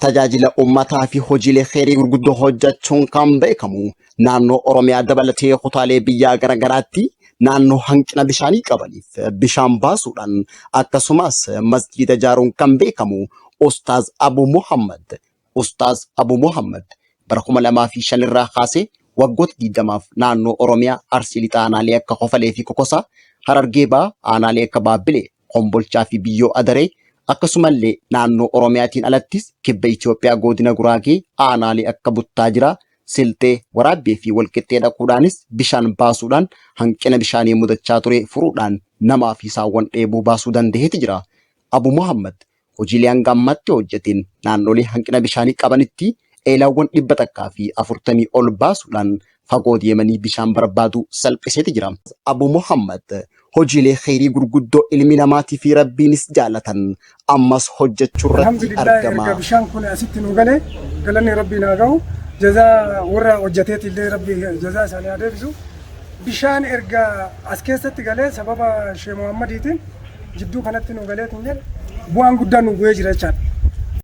Tajaajila uummataa fi hojiilee kheyrii gurguddoo hojjechuun kan beekamu naannoo Oromiyaa dabalatee kutaalee biyyaa garaagaraatti naannoo hanqina bishaanii qabaniif bishaan baasuudhaan akkasumas masjiida ijaaruun kan beekamu Ustaaz Abu Muhammad Ustaaz Abu Muhammad bara 2005 irraa kaasee waggoota 20f naannoo Oromiyaa Arsii Lixaa aanaalee akka Kofalee fi Kokosaa, Harargee Bahaa aanaalee akka Baabbilee, Kombolchaa fi Biyyoo Adaree akkasumallee naannoo Oromiyaatiin alattis kibba Itoophiyaa godina Guraagee aanaalee akka Buttaajiraa, Silxee, Waraabbee fi Walqixxee dhaquudhaanis bishaan baasuudhaan hanqina bishaanii mudachaa ture furuudhaan namaa fi saawwan dheebuu baasuu danda'eeti jira. Abu Muhammad hojiilee hanga ammaatti hojjeteen naannolee hanqina bishaanii qabanitti eelaawwan 140 ol baasuudhaan fagoo deemanii bishaan barbaaduu salphiseeti jira. Abu Muhammad hojiilee kheyrii gurguddoo ilmi namaatii fi Rabbiinis jaalatan ammas hojjechuu irratti Alhamdulillah argama. Erga bishaan kun asitti nu gale galanni Rabbiin haa gahu. Jazaa warra hojjateeti illee Rabbi jazaa isaanii haa deebisu. Bishaan erga as keessatti galee sababa Sheeh Muhammadiitiin jidduu kanatti nu galeetiin jedhe bu'aan guddaan nu bu'ee jira jechaadha.